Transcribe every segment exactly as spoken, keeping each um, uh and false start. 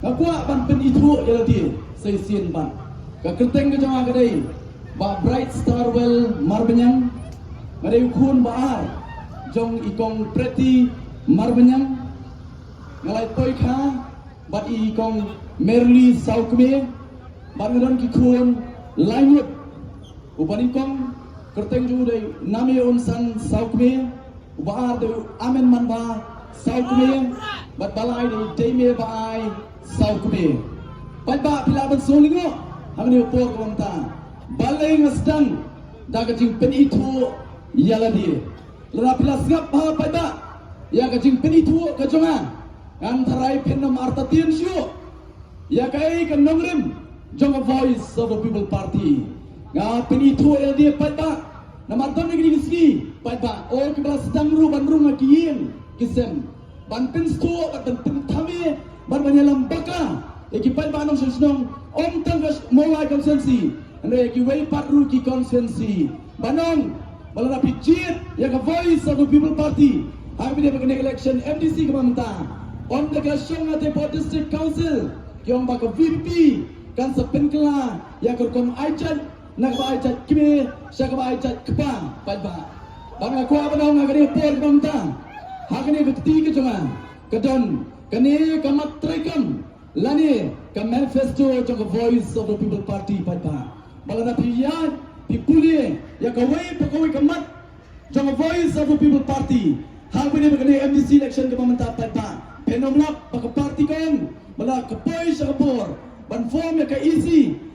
Nga kwah ban pynithuh ïa lade sa shisien bad ka kyrteng ka jong nga ka dei Bah Bright Starwell Marbaniang. Nga dei u khun ba ar jong i Kong Pretty Marbaniang. Nga la ïa poi kha bad i Kong Merly Sawkmie bad nga don ki khun lai ngut. Uba nyngkong kyrteng jong u dei Name Unsan Sawkmie, uba ar dei Amen Manba Sawkmie, bad ba lai dei Deime Ba Ai Sawkmie. Paidbah, phi lah ban sngewlyngngoh hangne ha ka por kaba mynta. Balei nga sdang da ka jingpynithuh ïa lade? Lada phi la sngap bha paidbah ïa ka jingpynithuh ka jong nga, ngan tharai phin ym artatien shuh ïa kaei ka nongrim jong ka Voice of the People Party. Nga pynithuh ïa lade paidbah, namar don ïa kine ki sngi paidbah, oh, kiba la sdang ruh ban rung ha ki ïing ki sem ban pynsngewthuh bad ban pynthame bad ban ïalam bakla ïa ki paidbah nongshong shnong, ym tang ka Mawlai constituency, hynrei ïa kiwei pat ruh ki constituency. Ban ong ba lada phi jied ïa ka Voice of the People Party ha kaba ïadei bad kane ka election M D C kaba mynta, ynda ki la shong ha te hapoh District Council, ki ong ba ka V P P kan sa pynkylla ïa ka rukom ai jait na kaba ai jait kmie sha kaba ai jait kpa, paidbah. Bad nga kwah ban ong ha kane ka por kaba mynta, ha kane ka kti ka jong nga ka don kane ka mat treikam lane ka manifesto jong ka Voice of the People Party, paidbah. Ba lada phi ïaid phi pule ïa kawei pa kawei ka mat jong ka Voice of the People Party ha kaba ïadei bad kane M D C election kaba mynta, paidbah, phin ym lap ba ka party ka ong ba la ka poi sha ka por ban form ïa ka E C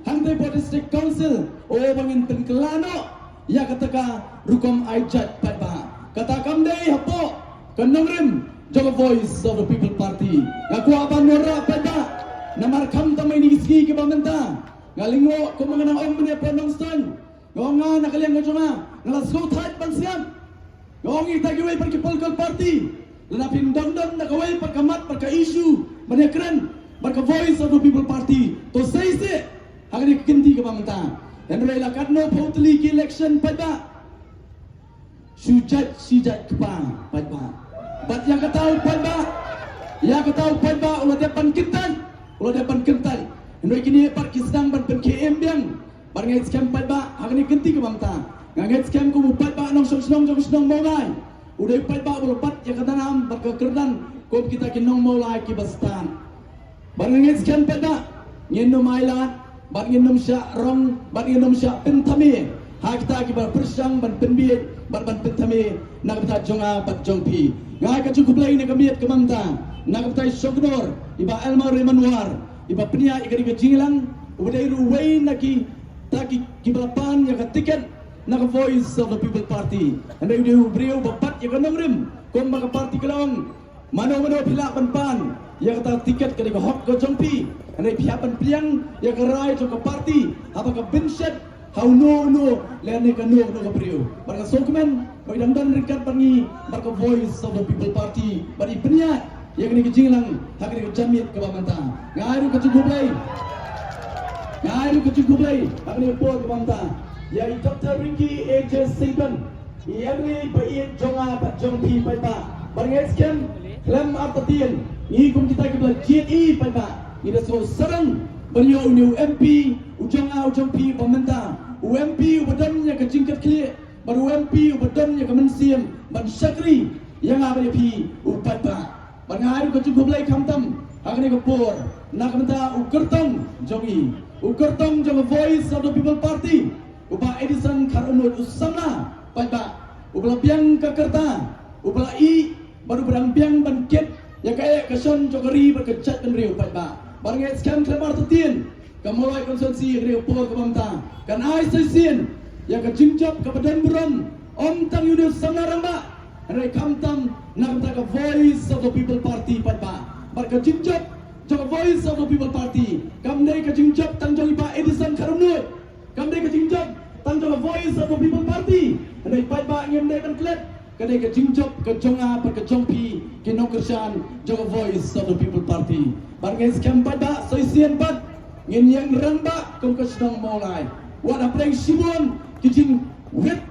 hangtei hapoh District Council, oh, ba ngin pynkylla noh ïa kata ka rukom ai jait, paidbah. Kata kam dei hapoh ka nongrim jong ka Voice of the People Party. Nga kwah ban wanrah paidbah, namar khamtam ha kine ki sngi kiba mynta, nga lyngngoh kumba nga nang ong mynne hapoh Nongstoiñ, nga ong, nga na ka liang ka jong nga, nga la sngewthait ban siat. Nga ong ïa kita kiwei pat ki political party, lada phin dang don da kawei pat ka mat bad ka issue ban ïakren bad ka Voice of the People Party, to sei seh ha kane ka kynti kaba mynta. Hynrei la katno phew tylli ki election, paidbah, shu jait shi jait kpa, paidbah. Bad ïa kata u paidbah, ïa kata u paidbah u la dep ban kyntait, u la dep ban kyntait. Hynrei kine pat ki sdang ban pynkhie im biang. Bad nga ngeit skhem paidbah, ha kane ka kynti kaba mynta, nga ngeit skhem kum u paidbah nongshong shnong jong ka shnong Mawlai, u dei u paidbah uba la bat ïa ka dang nam bad ka kyrdan kum kita ki nong Mawlai kiba stad. Bad nga ngeit skhem paidbah, ngin ym ailad bad ngin ym shah rong bad ngin ym shah pynthame ha kita kiba pyrshang ban pynbieit bad ban pynthame na ka bynta jong nga bad jong phi. Nga ai ka jingkhublei na ka miet kaba mynta na ka bynta i Shongknor, i Bah Elmar Remanwar, iba pynïaid ïa kane ka jingïalang, uba dei ruh uwei na kita ki, kiba la pan ïa ka tiket na ka Voice of the People Party. Hynrei u dei u briew uba bat ïa ka nongrim, kumba ka party ka la ong, mano mano phi lah ban pan ïa kata ka tiket, ka dei ka hok ka jong phi. Hynrei phi hap ban pdiang ïa ka rai jong ka party haba ka bynshet ha uno uno lane kano kano ka briew. Bad nga sngewkmen ba i dang don ryngkat bad ngi bad ka Voice of the People Party, bad i pynïaid ïa kane ka jingïalang ha kane ka janmiet kaba mynta. Nga ai ruh ka jingkhublei, nga ai ruh ka jingkhublei ha kane ka por kaba mynta ïa i Doctor Rinki A J Syngkon, i M L A ba ïeit jong nga bad jong phi, paidbah. Bad nga ngeit skhem khlem artatien, ngi kum kita kiba la jied ïa i, paidbah, ngi da sngewsarong ban ïoh une u M P u jong nga u jong phi ba mynta, u M P uba don ïa ka jingkitkhlieh bad u M P uba don ïa ka mynsiem ban shakri ïa nga bad ïa phi, u paidbah. Bad nga ai ruh ka jingkhublei khamtam ha kane ka por na ka bynta u kyrtong jong ngi, u kyrtong jong ka Voice of the People Party, u Bah Edison Kharumnuid, u samla, paidbah, uba la biang ka rta, uba la ïeh bad uba dang biang ban kit ïa ka eh ka shon jong ka ri bad ka jaitbynriew, paidbah. Bad nga ngeit skhem khlem artatien, ka Mawlai constituency ha kane ka por kaba mynta kan ai sa shisien ïa ka jingjop kaba don burom, ym tang ïa une u samla rangbah, hynrei khamtam na ka bynta ka Voice of the People Party, paidbah. Bad ka jingjop jong ka Voice of the People Party kam dei ka jingjop tang jong i Bah Edison Kharumnuid, kam dei ka jingjop tang jong ka Voice of the People Party. Hynrei paidbah, ngim dei ban klet, ka dei ka jingjop ka jong nga bad ka jong phi, ki nongkyrshan jong ka Voice of the People Party. Bad nga ngeit skhem paidbah, sa shisien pat ngin ïeng rangbah kum ka shnong Mawlai. Wat hapdeng shibun ki jingwit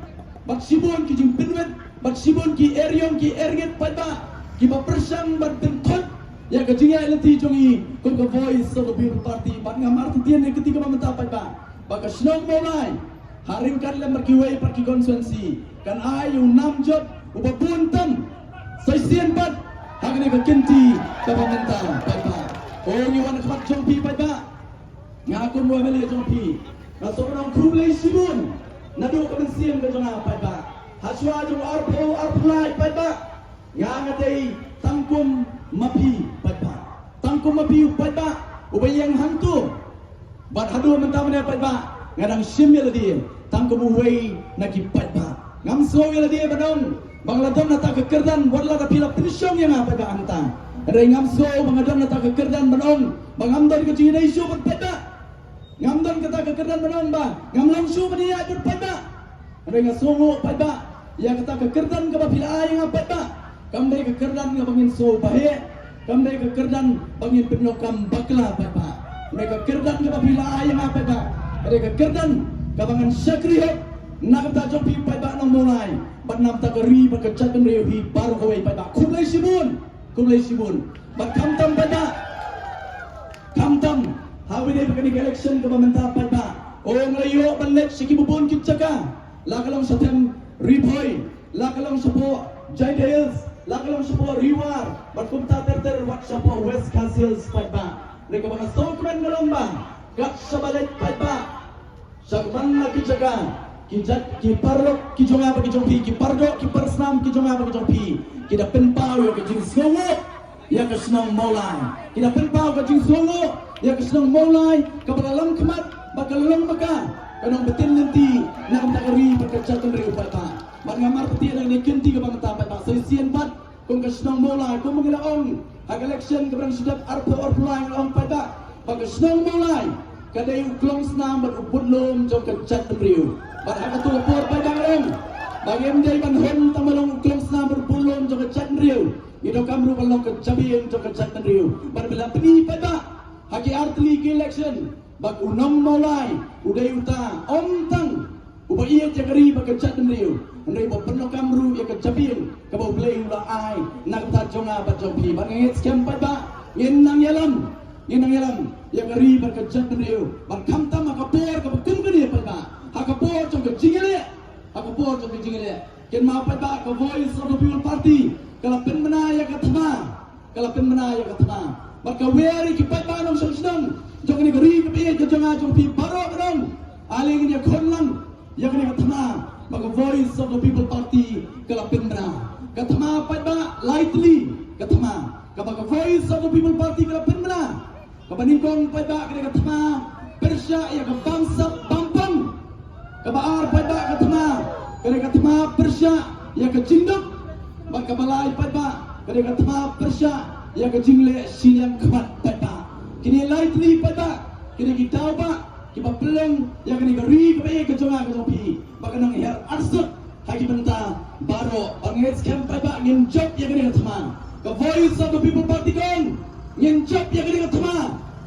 bad shibun ki jingpynwit bad shibun ki eriong ki erngit, paidbah, kiba pyrshang ban pynthut ïa ka jingïaid lynti jong ngi kum ka Voice of the People Party. Bad ngam artatien ïa ka kti kaba mynta paidbah ba ka shnong Mawlai ha ryngkat lem bad kiwei pat ki constituency kan ai u nam jop uba bun tam sa shisien pat ha kane ka kynti kaba mynta paidbah. O ngi wan khmat jong phi paidbah. Nga kum u MLA jong phi nga sngewbha ban ong khublei shibun naduh ka mynsiem ka jong nga paidbah. Hashwa jong u arphew arphew lai paidbah, nga nga dei tang kum ma phi paidbah, tang kum ma phi u paidbah uba ïeng hangto. Bad haduh mynta mynne paidbah nga dang shim ïa lade tang kum uwei na ki paidbah. Ngam sngew ïa lade ban ong ba nga la don na kata ka kyrdan wat la da phi la pynshong ïa nga paidbah hangta. Hynrei ngam sngew ba nga don na kata ka kyrdan ban ong ba ngam don ka jingïadei shuh bad paidbah. Ngam don kata ka kyrdan ban ong ba ngam long shuh ban ïaid bad paidbah. Hynrei nga sngewnguh paidbah ïa kata ka kyrdan kaba phi la ai ïa nga paidbah. Kam dei ka kyrdan kaba ngin sngew baheh, kam dei ka kyrdan ba ngin pyndonkam bakla paidbah. Hynrei ka kyrdan kaba phi la ai ïa nga paidbah ka dei ka kyrdan kaba ngan shakri hok na ka bynta jong phi paidbah nong Mawlai bad na ka bynta ka ri bad ka jaitbynriew hi baroh kawei paidbah. Khublei shibun, khublei shibun. Bad khamtam paidbah, khamtam ha kane ka election kaba mynta paidbah, o nga la ïoh ban leit sha kiba bun ki jaka, la ka long sha Them Ri Bhoi, la ka long shapoh Jaintia Hills, la ka long shapoh Ri War bad kumta ter ter wat shapoh West Khasi Hills paidbah. Hynrei kaba nga sngewkmen ka long ba kat shaba leit paidbah sha kaban la ki jaka, ki jait, ki paralok ki jong nga bad ki jong phi, ki pardoh ki parsnam ki jong nga bad ki jong phi, ki da pynpaw ïa ka jingsngewnguh ïa ka shnong Mawlai. Ki da pynpaw ka jingsngewnguh ïa ka shnong Mawlai kaba la long khmat bad ka la long ba ka ka nongbtin lynti na ka bynta ka ri bad ka jaitbynriew paidbah. Bad nga marpyrkhat ïa kane ka kynti kaba mynta paidbah sa shisien pat kum ka shnong Mawlai kum ba ngi la ong ha ka election kaba dang shu dep arphew arphew lai nga la ong paidbah ba ka shnong Mawlai ka dei u klongsnam bad u budlum jong ka jaitbynriew. Bad ha kato ka por paidbah nga la ong ba ngim dei ban hun tang ban long u klongsnam bad u budlum jong ka jaitbynriew. Ngi donkam ruh ban long ka jabieng jong ka jaitbynriew. Bad ba la pyni paidbah ha ki artylli ki election ba u nong Mawlai u dei uta ym tang uba ïeit ïa ka ri bad ka jaitbynriew, hynrei uba pyndonkam ruh ïa ka jabieng kaba U Blei u la ai na ka bynta jong nga bad jong phi. Bad nga ngeit skhem paidbah ngin nang ïalam, ngin nang ïalam ïa ka ri bad ka jaitbynriew. Bad khamtam ha ka por kaba kum kane paidbah, ha ka por jong ka jingïaleh, ha ka por jong ka jingïaleh, kynmaw paidbah ka Voice of the People Party ka la pynbna ïa ka thma, ka la pynbna ïa ka thma. Bad ka wer ïa ki paidbah nongshong shnong jong kane ka ri kaba ïeit ka jong nga jong phi baroh ka dong. Ale ngin ïakhun lang ïa kane ka thma ba ka Voice of the People Party ka la pynbna. Ka thma paidbah lai tylli ka thma kaba ka Voice of the People Party ka la pynbna. Kaba nyngkong paidbah ka dei ka thma pyrshah ïa ka bamsap bampang. Kaba ar paidbah ka thma ka dei ka thma pyrshah ïa ka jingduk. Bad kaba lai paidbah ka dei ka thma pyrshah ïa ka jingleh shiliang khmat paidbah. Kine lai tylli paidbah ki dei ki daw ba kiba pynlong ïa kane ka ri kaba ïeit ka jong nga ka jong phi ba kan nang her arsut ha ki bynta baroh. Bad nga ngeit skhem paidbah ngin jop ïa kane ka thma. Ka Voice of the People Party ka ong ngin jop ïa kane ka thma.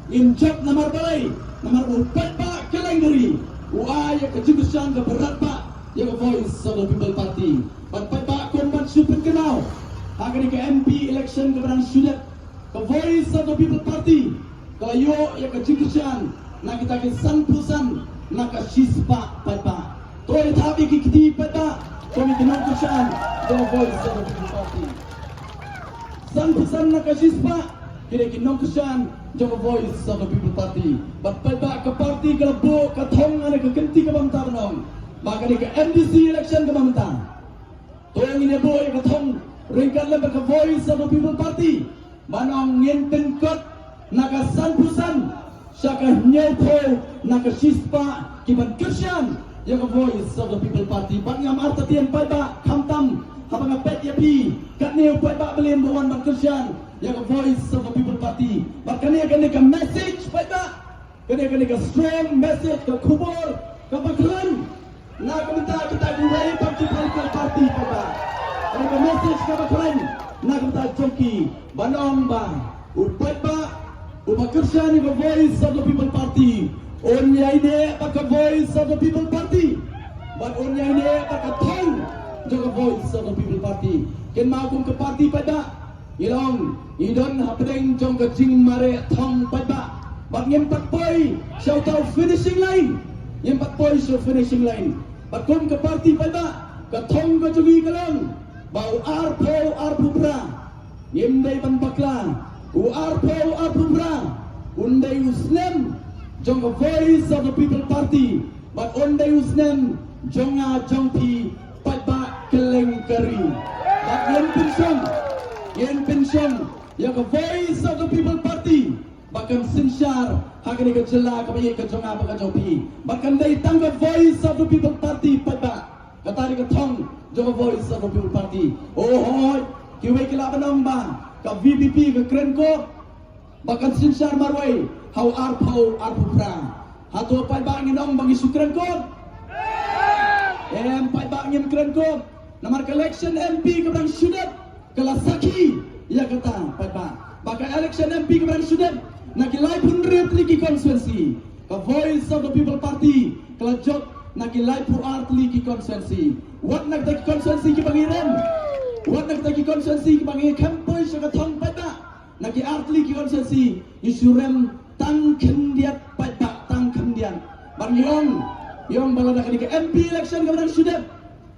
Ngin jop namar balei? Namar u paidbah kylleng ka ri u ai ïa ka jingkyrshan kaba radbah ïa ka Voice of the People Party. Bad paidbah kum ban shu pynkynmaw ha kane ka M P election kaba dang shu dep, ka Voice of the People Party ka la ïoh ïa ka jingkyrshan na kita ki sanphew san na ka shispah paidbah. To ïa thap ïa ki kti paidbah kum ki nongkyrshan jong ka Voice of the People Party. Sanphew san na ka shispah ki dei ki nongkyrshan jong ka Voice of the People Party. Bad paidbah ka party ka la buh ka thong ha kane ka kynti kaba mynta ban ong ba kane ka M D C election kaba mynta to ngin ïa buh ïa ka thong ryngkat lem bad ka Voice of the People Party ban ong ngin pynkut na ka sanphew san sha ka hynñiewphew na ka shispah ki ban kyrshan ïa ka Voice of the People Party. Bad ngam artatien paidbah khamtam haba nga peit ïa phi katne u paidbah ba len ba wan ban kyrshan ïa ka Voice of the People Party. Bad kane kane ka message paidbah, kane kane ka strong message, ka khubor kaba khlaiñ na ka bynta kita kiwei pat ki political party paidbah. Kane ka message kaba khlaiñ na ka bynta jong ki ban ong ba u paidbah uba kyrshan ïa ka Voice of the People Party un ïaineh bad ka Voice of the People Party bad un ïaineh bad ka thong jong ka Voice of the People Party. Kynmaw kum ka party paidbah Ngi long, ngi don hapdeng jong ka jingmareh thong paidbah. Bad ngim pat poi sha uta u finishing line. Ngim pat poi sha u finishing line. Bad kum ka party paidbah, ka thong ka jong ngi ka long ba u arphew arphew phra, ngim dei ban bakla, u arphew arphew phra un dei u snem jong ka Voice of the People Party. Bad un dei u snem jong nga jong phi paidbah kylleng ka ri. Bad ngin pynshong, ngin pynshong ïa ka Voice of the People Party ba kan synshar ha kane ka jylla kaba ïeit ka jong nga bad ka jong phi. Ba kan dei tang ka Voice of the People Party paidbah. Kata dei ka thong jong ka Voice of the People Party. Oh hooid, kiwei ki lah ban ong ba ka V P P ka kren kot ba kan synshar marwei ha u arphew arphew phra. Hato paidbah ngin ong ba ngi shu kren kot? Em, paidbah, ngim kren kot. Namar ka election M P kaba dang shu dep ka la sakhi ïa kata paidbah. Ba ka election M P kaba dang shu dep, na ki laiphew hynriew tylli ki constituency, ka Voice of the People Party ka la jop na ki laiphew ar tylli ki constituency. Wat na kita ki constituency kiba ngi rem, wat na kita ki constituency kiba ngi khlem poi sha ka thong paidbah, na ki ar tylli ki constituency ngi shu rem tang khyndiat paidbah, tang khyndiat. Bad ngi ong, ngi ong ba lada kane ka M P election kaba dang shu dep,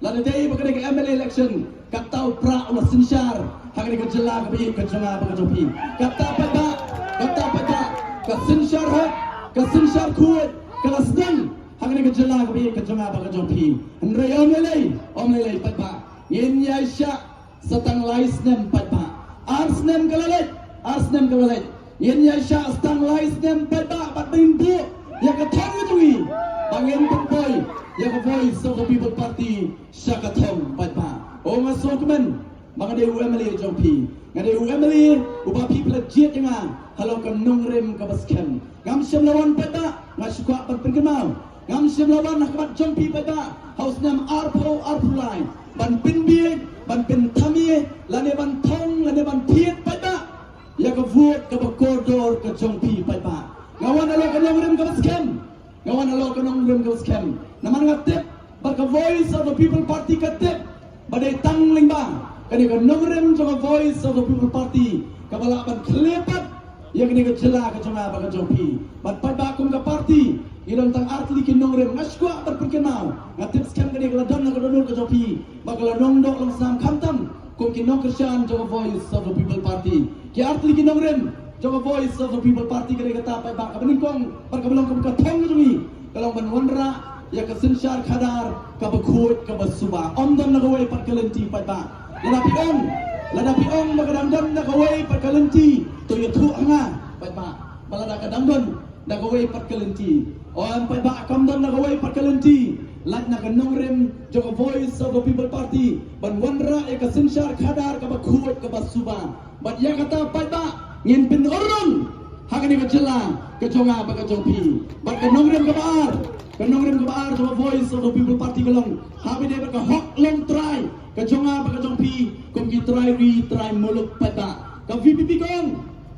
lada dei ba kane ka M L A election, kata u prah u la synshar ha kane ka jylla kaba ïeit ka jong nga bad ka jong phi. Kata paidbah, kata paidbah, ka synshar hok, ka synshar khuid ka la sdang ha kane ka jylla kaba ïeit ka jong nga bad ka jong phi. Hynrei ym lei lei, ym lei lei paidbah, ngin ïaishah sa tang lai snem paidbah. Ar snem ka la leit, ar snem ka la leit. Ngin ïaishah sa tang lai snem paidbah bad ngin buh ïa ka thong ka jong ngi ba ngin pynpoi ïa ka Voice of the People Party sha ka thong paidbah. Oh, nga sngewkmen ba nga dei u M L A jong phi. Nga dei u M L A uba phi phi la jied ïa nga halor ka nongrim kaba skhem. Ngam shym la wan paidbah, nga shu kwah ban pynkynmaw, ngam shym la wan ha khmat jong phi paidbah ha u snem arphew arphew lai ban pynbiej, ban pynthame, lane ban thong, lane ban thied paidbah ïa ka vote kaba kordor ka jong phi paidbah. Nga wan halor ka nongrim kaba skhem. Nga wan halor ka nongrim kaba skhem namar nga tip ba ka Voice of the People Party ka tip ba dei tang lyngba kane ka nongrim jong ka Voice of the People Party kaba lah ban khlieh pat ïa kane ka jylla ka jong nga bad ka jong phi. Bad paidbah, kum ka party ngi don tang ar tylli ki nongrim. Nga shu kwah ban pynkynmaw, nga tip skhem kane ka la don ha ka dohnud ka jong phi ba ka la long doh long sam khamtam kum ki nongkyrshan jong ka Voice of the People Party. Ki ar tylli ki nongrim jong ka Voice of the People Party ka dei kata paidbah, kaba nyngkong bad kaba long kum ka thong ka jong ngi ka long ban wanrah ïa ka synshar khadar kaba khuid kaba suba. Ym don na kawei pat ka lynti paidbah. Lada phi ong, lada phi ong ba ka dang don na kawei pat ka lynti, to ïathuh ha nga paidbah ba lada ka dang don na kawei pat ka lynti. Ym paidbah, kam don na kawei pat ka lynti. Lait na ka nongrim jong ka Voice of the People Party ban wanrah ïa ka synshar khadar kaba khuid kaba suba. Bad ïa kata paidbah ngin pynurlong ha kane ka jylla ka jong nga bad ka jong phi. Bad ka nongrim kaba ar, ka nongrim kaba ar jong ka Voice of the People Party ka long, haba ïadei bad ka hok longtrai ka jong nga bad ka jong phi kum ki trai ri trai muluk paidbah. Ka V P P ka ong,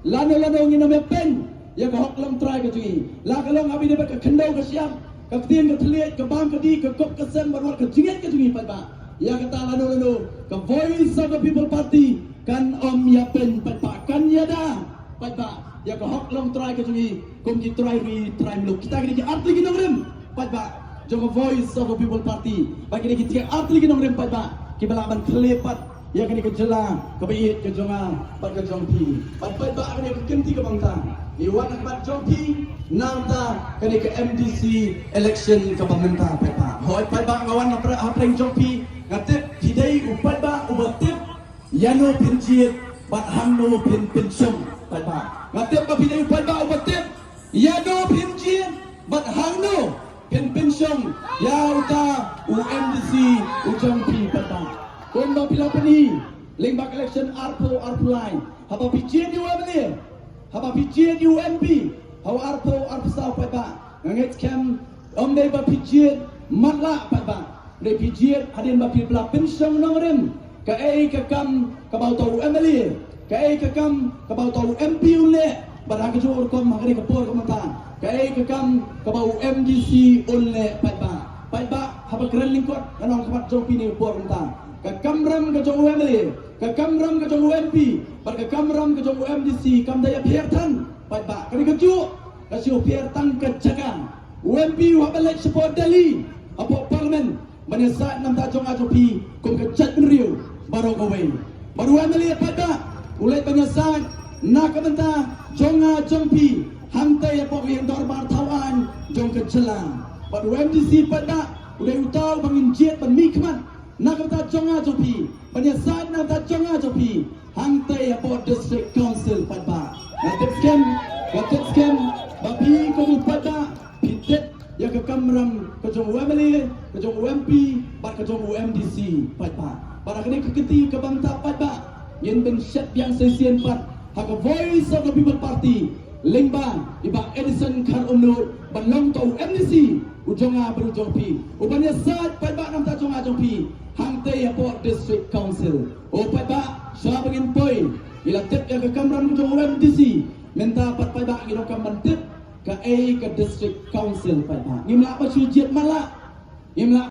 lano lano ngin ym ïapeiñ ïa ka hok longtrai ka jong ngi, la ka long haba ïadei bad ka khyndew ka shyiap, ka ktien ka thylliej, ka bam ka dih, ka kup ka sem bad wat ka jingngeit ka jong ngi paidbah. Ïa kata lano lano ka Voice of the People Party kan ym ïapeiñ paidbah, kan ïada paidbah ïa ka hok longtrai ka jong ngi kum ki trai ri trai muluk. Kita ki dei ki ar tylli ki nongrim paidbah jong ka Voice of the People Party. Bad ki dei kita ki ar tylli ki nongrim paidbah kiba lah ban khlieh pat ïa kane ka jylla kaba ïeit ka jong nga bad ka jong phi. Bad paidbah, kane ka kynti kaba mynta ngi wan ha khmat jong phi namar kane ka M D C election kaba mynta paidbah. Hooid paidbah, nga wan hapdeng jong phi, nga tip phi dei u paidbah uba tip ïano phin jied bad hangno phin pynshong paidbah. Nga tip ba phi dei u paidbah uba tip ïano phin jied bad hangno phin pynshong ïa uta u M D C u jong phi paidbah. Kumba phi la pyni lyngba ka election arphew arphew lai, haba phi jied ïa u M L A, haba phi jied ïa u M P ha u arphew arphew saw paidbah, nga ngeit skhem ym dei ba phi jied matlah paidbah. Dei phi jied hadien ba phi la pynshong nongrim. Kaei ka kam kaba uta u M L A, kaei ka kam kaba uta u M P un leh, bad ha kajuh rukom ha kane ka por ka mynta, kaei ka kam kaba u M D C un leh paidbah. Paidbah, haba kren lyngkot, ngan ong ha khmat jong phi ha kane ka por mynta, ka kamram ka jong u M L A Ka kamram ka jong u M P bad ka kamram ka jong u M D C kam da ïapher than paidbah. Kane kajuh ka shu pher tang ka jaka. U M P u hap ban leit shapoh Delhi hapoh Parliament ban ïasaid na ka bynta jong nga jong phi kum ka jaitbynriew baroh kawei. Bad u M L A paidbah u leit ban ïasaid na ka bynta jong nga jong phi hangtei hapoh ka ïing dorbar thaw aiñ jong ka jylla. Bad u M D C paidbah u dei uta uba ngin jied ban mihkhmat na ka bynta jong nga jong phi ban ïasaid na ka bynta jong nga jong phi hangtei hapoh District Council paidbah. Nga tip skhem, nga tip skhem ba phi kum u paidbah phi tip ïa ka kamram ka jong u M L A, ka jong u M P bad ka jong u M D C paidbah. Bad ha kane ka kti ka bynta paidbah ngin pynshet biang sa shisien pat ha ka Voice of the People Party lyngba i Bah Edison Kharumnuid ban long uta u M D C u jong nga bad u jong phi uban ïasaid paidbah na ka bynta jong nga jong phi hangtei hapoh District Council. O paidbah, shwa ba ngin poi, ngi la tip ïa ka kamram ka jong u M D C. Mynta pat paidbah ngi donkam ban tip kaei ka District Council paidbah. Ngim lah ban shu jied matlah, ngim lah